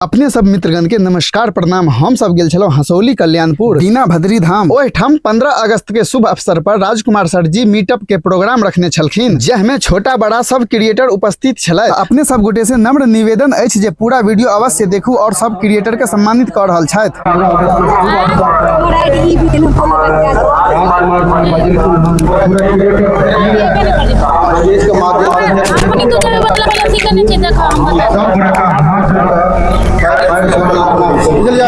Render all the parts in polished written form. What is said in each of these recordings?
अपने सब मित्रगण के नमस्कार प्रणाम। हम सब गेल छलहुँ हसौली कल्याणपुर दीना भद्री धाम। ओहिठाम 15 अगस्त के शुभ अवसर पर राजकुमार सर जी मीटअप के प्रोग्राम रखने छलखिन, जाहिमे छोटा बड़ा सब क्रिएटर उपस्थित छलै। अपने सब गोटे से नम्र निवेदन अछि जे पूरा वीडियो अवश्य देखू और सब क्रिएटर के सम्मानित कर रहल छथि। बुझलियै,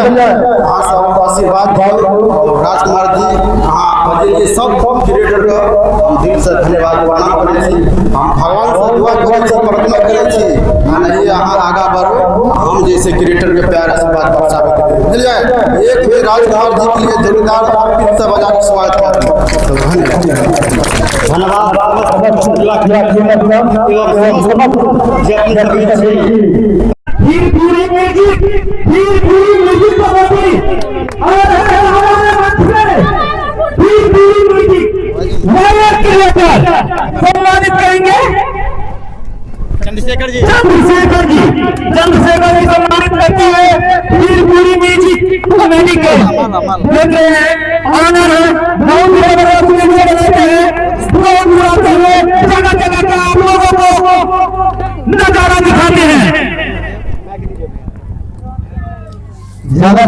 अहाँ सब आशीर्वाद दियौ और राजकुमार जी, अहाँ बजल जी, सब क्रिएटर के हम दिल से धन्यवाद प्रणाम करै छी। हम भगवान से दुआ करै छी, प्रार्थना करै छी एनाहिए अहाँ आगाँ बढ़ू, हम जैसे क्रिएटर के प्यार आशीर्वाद बरसाबैत रहू। बुझलियै, एक बेर राजकुमार जी के लिए जोरदार फिर से बजा के स्वागत करू। धन्यवाद। पूरी म्यूजिक, पूरी म्यूजिक कमेटी और हमारे मंच में पूरी म्यूजिक वायर क्रिएटर सम्मानित करेंगे चंद्रशेखर जी। चंद्रशेखर जी, चंद्रशेखर जी सम्मानित करते हुए पूरी म्यूजिक कमेटी के देख रहे हैं। ऑनर है, बहुत बड़ा बड़ा वीडियो बनाते हैं, ड्रोन उड़ाते हुए जगह जगह का आप लोगों को नजारा दिखाते हैं। ज्यादा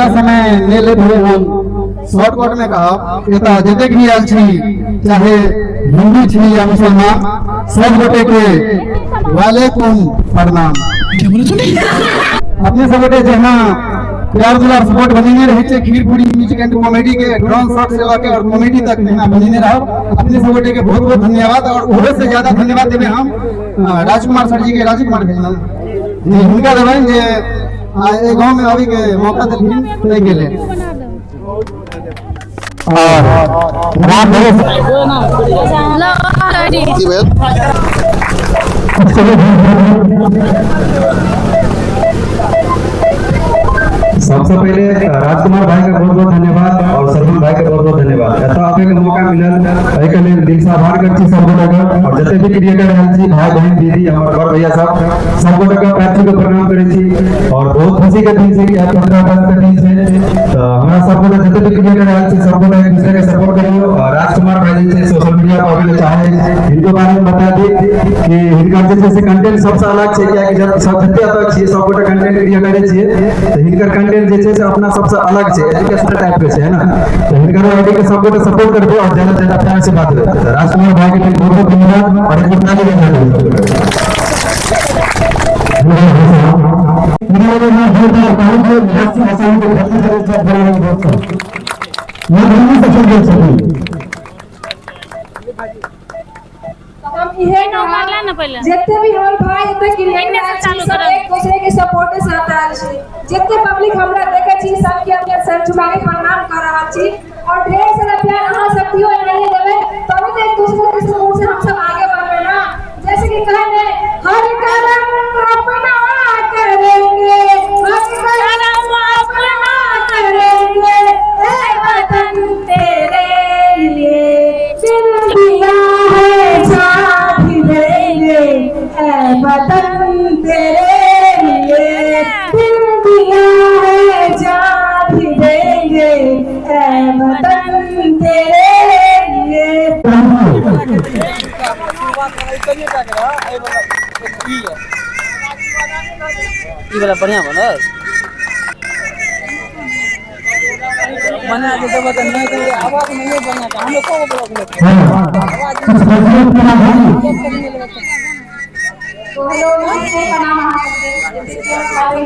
समय नहि लेब हुए, हम शॉर्टकट में कहब। एतऽ जतेक भी आयल छी, चाहे हिंदू छी या मुसलमान, सब गोटे के वालेकुम प्रणाम। अपने सब गोटे जहिना प्यार दुलार सपोर्ट बनेने रहै छै खीर पूरी म्यूजिक एंड कॉमेडी के, ड्रोन शॉट से लऽ के और कॉमेडी तक तहिना बनेने रहब। अपने सब गोटे के बहुत बहुत धन्यवाद और ओहो से ज्यादा धन्यवाद देबै हम राजकुमार सर जी के, राजकुमार भेजना जी, हुनका देबनि जे एहि गाँव में अबै के मौका देलखिन ताहिके लेल। और राम भरोसे की भेल? सबसे पहले राजकुमार भाई का बहुत बहुत धन्यवाद और सरगुन भाई का बहुत बहुत धन्यवाद। एतऽ आबे के मौका मिलल, एहिके लेल दिल से आभार करै छी सब गोटे के। और जते भी क्रिएटर आयल छी, भाई बहिन दीदी, हमर बड़ भैया सब, सब गोटे के पैर छू के प्रणाम करै छी। और बहुत खुशी के दिन छै कि आइ 15 अगस्त के दिन छै, तऽ हमरा सब गोटे जते भी क्रिएटर आयल छी, सब गोटे एक दूसरे के सपोर्ट करियौ। और राजकुमार भाई जे छै सोशल मीडिया पर आबै लए चाहे, हिनको बारे में बता दी कि हिनकर जे छै से कंटेंट सबसे अलग छै, कियाकि जब सब जते एतऽ छियै, सब गोटे कंटेंट क्रिएट करै छियै, तऽ हिनकर कंटेंट जे छै से अपना सबसे अलग छै, एजुकेशनल टाइप के छै, है ना? तऽ हिनकर आईडी के सब गोटे सपोर्ट करबै और ज्यादा से ज्यादा प्यार से बात करबै। तऽ राजकुमार भाई के लेल बहुत बहुत धन्यवाद और एक ताली बजा देबै। हम इहे कहब, जते भी हमर भाई एते क्रिएटर आयल छी, सब एक दूसरे के सपोर्ट से आयल छी। जते पब्लिक हमरा देखै छी, सबके हम सर झुका के प्रणाम कर रहल छी और ढेर सारा प्यार अहाँ सब दियो, एनाहिए देबै तभी तो एक दूसरे के सपोर्ट से हम सब आगे बढ़बै ना। जैसे कि कहे ने, हर कर्म अपना करेंगे, हर कर्म अपना करेंगे, ऐ वतन तेरे लिए दिल दिया है जान भी देंगे, ऐ वतन तेरे लिए दिल दिया है जान भी देंगे, ऐ वतन तेरे लिए। ई वाला बढ़िया बनल बना के देबऽ तऽ नहि देबै, आवाज नहीं बढ़िया तऽ हम एको गो ब्लॉग नहि। तो हेलो, नमस्ते, प्रणाम अहाँ सबके। जैसे कि हम सारे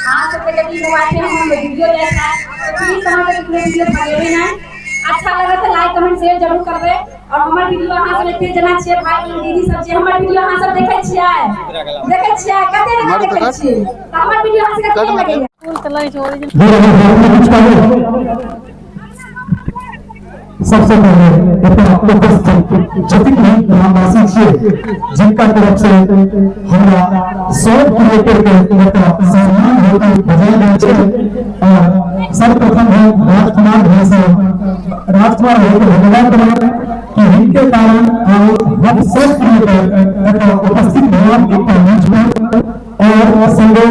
अहाँ सबके यदि मोबाइल पे हम वीडियो देखा तो प्लीज अहाँ सब पूरे वीडियो बनेबै ना। अच्छा लगे तो लाइक, कमेंट, शेयर जरूर करबै। और हमर वीडियो अहाँ सब एते जना छियै, भाई बहिन दीदी सब छियै, हमर वीडियो अहाँ सब देखै छियै? देखै छियै? कते जना देखै छियै? तऽ हमर वीडियो अहाँ सबके केहन लगैया? सबसे पहले एतऽ उपस्थित जतेक भी ग्रामवासी छियै, जिनका तरफ से हमरा सब क्रिएटर के एतऽ सम्मान हेतु बजायल गेल छै, और सर्वप्रथम हम राजकुमार भाई से, राजकुमार भाई के धन्यवाद करब कि हिनके कारण आइ लगभग 100 क्रिएटर एतऽ उपस्थित भेल एकटा मंच पर और संगे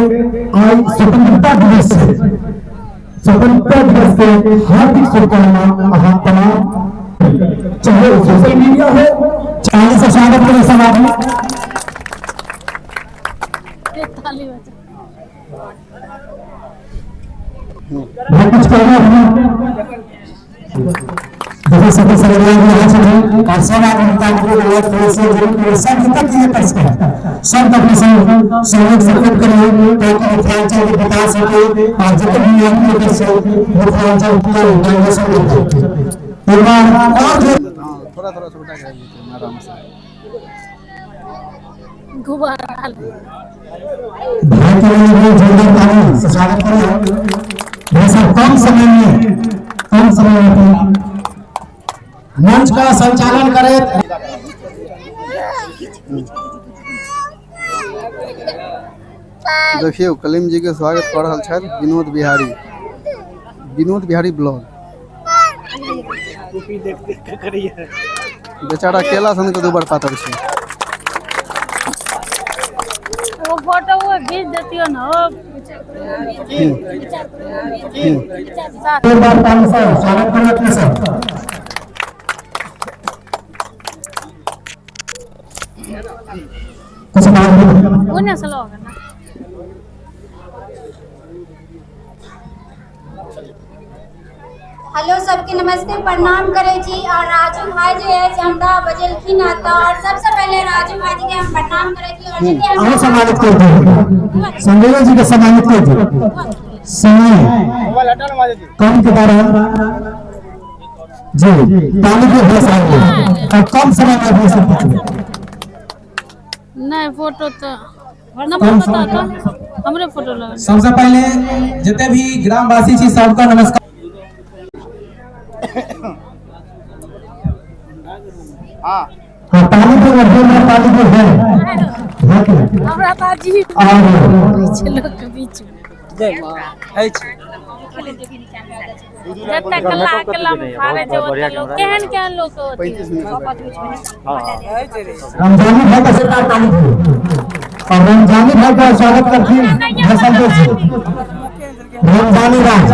आई स्वतंत्रता दिवस छै। स्वतंत्रता दिवस के हार्दिक शुभकामना अहाँ तमाम, चाहे सोशल मीडिया हो, चाहे से स्वागत करें सब आदमी। भाई कुछ कहना है जैसे सभी सर और सब आदमी सब तक क्रिएटर्स के सब अपने सहयोग सपोर्ट करिए ताकि मिथिलांचल के विकास हो और जितने भी क्रिएटर्स है मिथिलांचल के डायवर्सन हो। एक बार और थोड़ा थोड़ा छोटा आराम से भाई के लिए जोरदार ताली से स्वागत करिए। भाई साहब कम समय में मंच का संचालन करें। देखियो कलीम जी के स्वागत कर रहल छथि विनोद बिहारी ब्लॉग। बेचारा केला सन के दुबर पातर छै। वो फोटो वो भेज देती हो ना। एक बार ताली से स्वागत करें अपने सब। कुछ बात वो ना चलो होगा ना। हेलो सबके नमस्ते, प्रणाम करे छी। और राजू भाई जे है हमरा बजेलखिन आता और सबसे पहले राजू भाई जी के हम प्रणाम करे छी और जे हम सम्मानित कर दो, संजय जी के सम्मानित कर दो। समय कम के कारण जी ताली के हो सामने और कम समय में भी सब कुछ नहीं फोटो तो नंबर बता तो हमरे फोटो लगा। सबसे पहले जितने भी ग्रामवासी छी सबका नमस्कार। हां ताली पे ताली पे है हमरा ताजी और लोग के बीच जय मां है छी जत्ता कला कला में फाड़े जे ओत लोग केहन केहन लोग होती। रमजानी भाई का सरकार ताली पे और रमजानी भाई का स्वागत करती है संतोष जी। रमजानी राज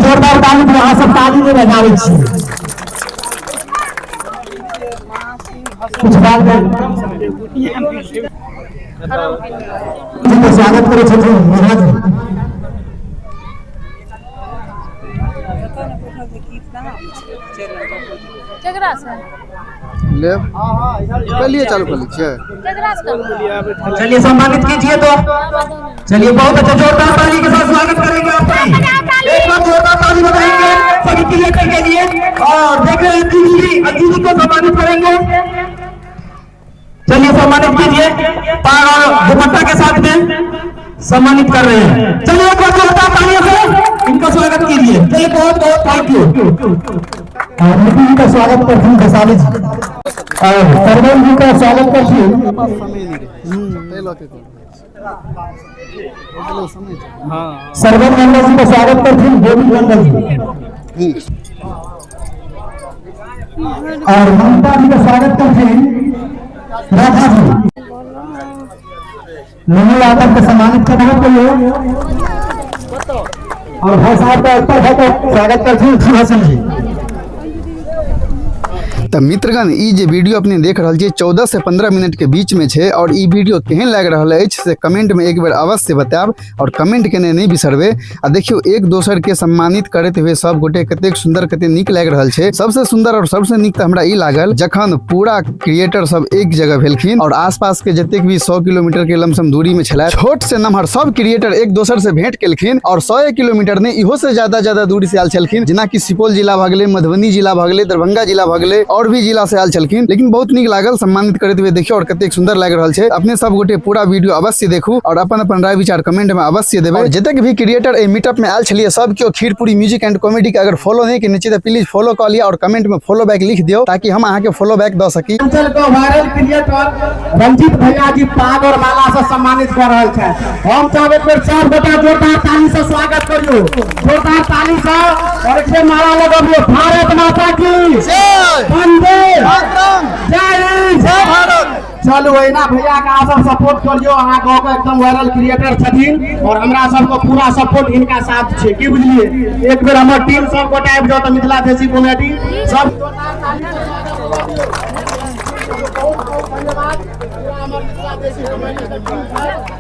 जोरदार ताली पे अहाँ सब ताली नहीं बजाबै छी। कुछ बात जी के स्वागत करै छथिन महाराज। केकरा से ले पहले चालू कर लीजिए। चलिए सम्मानित कीजिए तो चलिए बहुत अच्छा जोरदार ताली के साथ स्वागत करेंगे आपका। एक बार जोरदार ताली बजाएंगे सभी क्रिएटर के लिए और देख रहे हैं दीदी को सम्मानित करेंगे। चलिए सम्मानित कीजिए, पाग और दुपट्टा के साथ में सम्मानित कर रहे हैं। चलिए एक बार जोरदार तालियों से इनका स्वागत कीजिए। चलिए बहुत बहुत thank you. और नितिन जी का स्वागत करती हूँ वैशाली जी और सरवन जी का स्वागत करती हूँ। सरवन मंडल जी का स्वागत करती हूँ गोविंद मंडल जी और ममता जी का स्वागत करती हूँ राधा जी। नमो यादव को सम्मानित करने के लिए और भाई साहब का अख्तर भाई का स्वागत करती हूँ हसन जी। तो मित्रगण ई जे वीडियो अपने देख रहल छी 14 से 15 मिनट के बीच में छे और ई वीडियो केहन लाग रहल अछि से कमेंट में एक बेर अवश्य बतायब और कमेंट केने नहीं बिसरबे। आ देखियो एक दोसर के सम्मानित करते हुए सब गोटे कतेक सुंदर कतेक नीक लाग रहल छे। सबसे सुंदर और सबसे नीक तो हमरा ई लागल जखन पूरा क्रिएटर सब एक जगह भेलखिन और आसपास के जतेक भी 100 किलोमीटर के लमसम दूरी में छलै छोट से नमहर सब क्रिएटर एक दोसर से भेंट केलखिन और 100 किलोमीटर ने इहो से ज्यादा ज्यादा दूरी से आयल छलखिन, जेना कि सुपौल जिला भऽ गेलै, मधुबनी जिला भऽ गेलै, दरभंगा जिला भऽ गेलै और भी जिला से आयल छलखिन। लेकिन बहुत नीक लागल सम्मानित करते हुए देखियो और कतेक सुंदर लाग रहल छै। अपने सब गोटे पूरा वीडियो अवश्य देखू और अपन अपन राय विचार कमेंट में अवश्य देबै। जतेक भी क्रिएटर एहि मीटअप में आयल छलिए सब केओ खीरपुरी म्यूजिक एंड कॉमेडी के अगर फॉलो नहीं केने छी त प्लीज फॉलो क लिअ और कमेंट में फॉलो बैक लिख दियो ताकि हम अहाँ के फॉलो बैक the सकी। अंचल के वायरल क्रिएटर रंजीत भैया जी पाग और माला से सम्मानित कर रहल छै। हम चाहबै एक बेर सब गोटा जोरदार ताली से स्वागत करियो, जोरदार ताली से और एक माला लगबियो। भारत माता की जय, वंदे जय हिंद जय भारत। चलू एना भैया के अहाँ सब सपोर्ट करियो, अहाँ गाँव के एकदम वायरल क्रिएटर छथिन और हमरा सबके पूरा सपोर्ट इनका साथ छै, की बुझलिए। एक बेर हमर टीम सब गोटा आबि जाओ तऽ मिथिला देसी कॉमेडी सब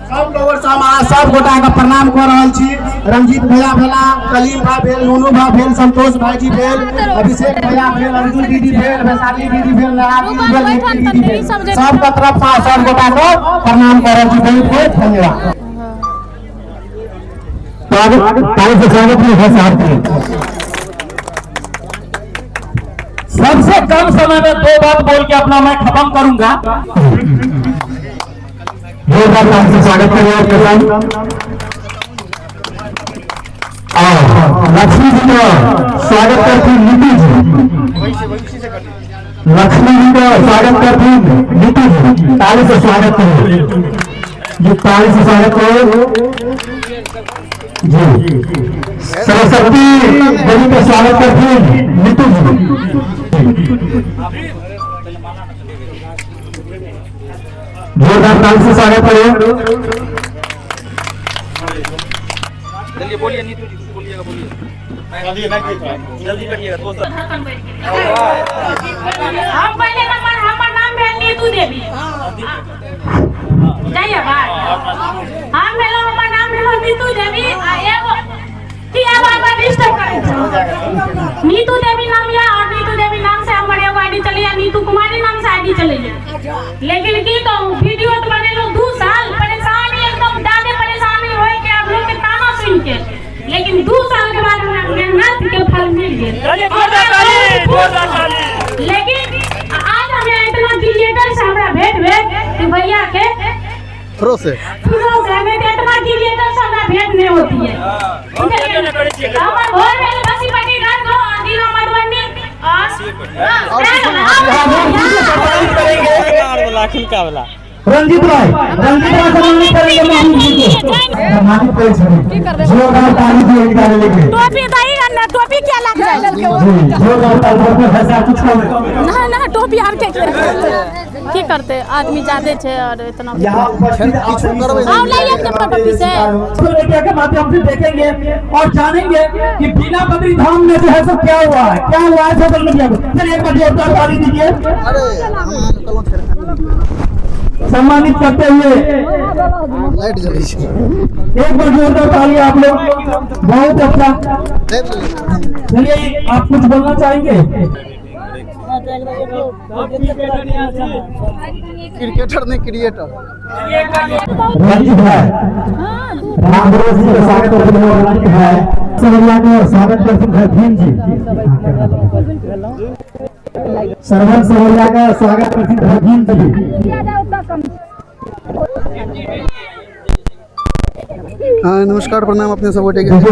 सब लोग से हम अहाँ सब गोटा के प्रणाम कऽ रहल छी। रंजीत भैया भेला, कलीम भाई भेल, नूनू भाई भेल, संतोष भाईजी भेल, अभिषेक भैया भेल, अर्जुन दीदी भेल, वैशाली दीदी भेल, नेहा दीदी भेल, नीतू दीदी भेल, सबके तरफ से अहाँ सब गोटा के प्रणाम कऽ रहल छी। बहुत बहुत धन्यवाद। ताली से स्वागत है साहब जी। सबसे कम समय में दो बात बोल के अपना मैं खत्म करूंगा। जोरदार ताली से स्वागत करिए आपके साथ। और लक्ष्मी जी का स्वागत करती नीतू जी, लक्ष्मी जी का स्वागत करती नीतू जी, ताली से स्वागत करिए जी, ताली से स्वागत करो जी। सरस्वती देवी का स्वागत करती नीतू जी। जोरदार ताली से स्वागत करिए। चलिए बोलिए नीतू जी, बोलिएगा बोलिए, जल्दी करिएगा। हम पहले नंबर, हमर नाम भेल नीतू देवी, जाइए बात। हम भेलो, हमर नाम भेलो नीतू देवी। आ एगो की आब आब डिस्टर्ब करै छै नीतू देवी नाम या, और नीतू देवी नाम से हमर एगो आईडी चलैया, नीतू कुमारी नाम से आईडी चलैया। लेकिन की कहूं, वीडियो तो बनेलो 2 साल, परेशानी एकदम ज्यादा परेशानी होय के आप लोग के ताना सुन के, लेकिन 2 साल के बाद हमरा मेहनत के फल मिल गेल। लेकिन आज हमरा इतना क्रिएटर से हमरा भेंट भेल कि भैया के थ्रो से नहीं तो इतना क्रिएटर से हमरा भेंट नहीं होती है। हमर घर भेल बसीपट्टी गाँव, जिला मधुबनी। और रंजीत भाई, रंजीत भाई सम्मानित करेंगे महमूद जी को, सम्मानित करें सभी। जोरदार ताली जी निकालने लेके टोपी दही ना, टोपी क्या लग जाए जी, जोरदार ताली पर पैसा कुछ कम ना ना, टोपी आर के की करते, आदमी ज्यादा छे और इतना यहाँ उपस्थित आप सभी आओ लाइए के टोपी से सोशल मीडिया के माध्यम से देखेंगे और जानेंगे कि बिना बद्री धाम में जो है सो क्या हुआ है, क्या हुआ है सोशल मीडिया पर। चलिए एक बार जोरदार ताली दीजिए। अरे हम सम्मानित करते हुए लाइट जली छै, एक बार जोरदार ताली आप लोग, बहुत अच्छा। चलिए आप कुछ बोलना चाहेंगे? क्रिकेटर नहीं क्रिएटर। रंजीत भाई, राम भरोस जी का स्वागत करते हैं रंजीत भाई, सवरिया का स्वागत करते हैं भीम जी, सरवन सवरिया का स्वागत करते हैं भीम जी। हाँ नमस्कार, प्रणाम अपने सब गोटे के। देखियो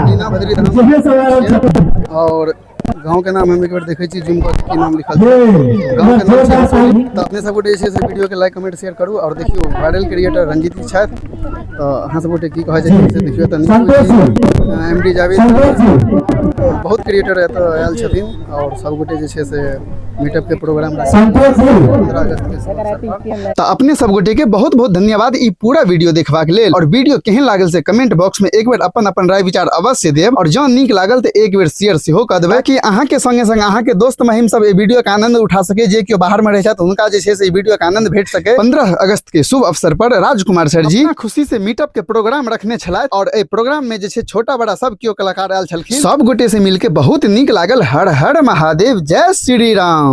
दीना बद्री धाम और गांव के नाम हम एक बार देखे छी, जूम के नाम लिखल गांव के नाम। तो अपने सब गोटे जे छै वीडियो के लाइक कमेंट शेयर करू। और देखियो वायरल क्रिएटर रंजीत जी छथि, तो अहाँ सब गोटे की कहै छै से देखियो। तऽ एमडी जावेद बहुत क्रिएटर एतऽ आयल छथिन और सब गोटे जे छै से मीटअप के प्रोग्राम 15 अगस्त के अवसर पर। तो अपने सब गोटे के बहुत बहुत धन्यवाद ई पूरा वीडियो देखबाक लेल। और वीडियो केहन लागल से कमेंट बॉक्स में एक बेर अपन अपन राय विचार अवश्य देब। और जँ नीक लागल तो एक बेर शेयर सेहो कऽ देबै कि अहाँ के संगे संग अहाँ के दोस्त महिम सब ई वीडियो के आनंद उठा सके, जे केओ बाहर में रहे छथि हुनका जे छै से ई वीडियो के आनंद भेट सके। 15 अगस्त के शुभ अवसर पर राजकुमार सर जी खुशी से मीटअप के प्रोग्राम रखने छलथि और एहि प्रोग्राम में जे छै छोटा बड़ा सब केओ कलाकार आयल छलखिन। सब गोटे से मिलके बहुत नीक लागल। हर हर महादेव, जय श्री राम।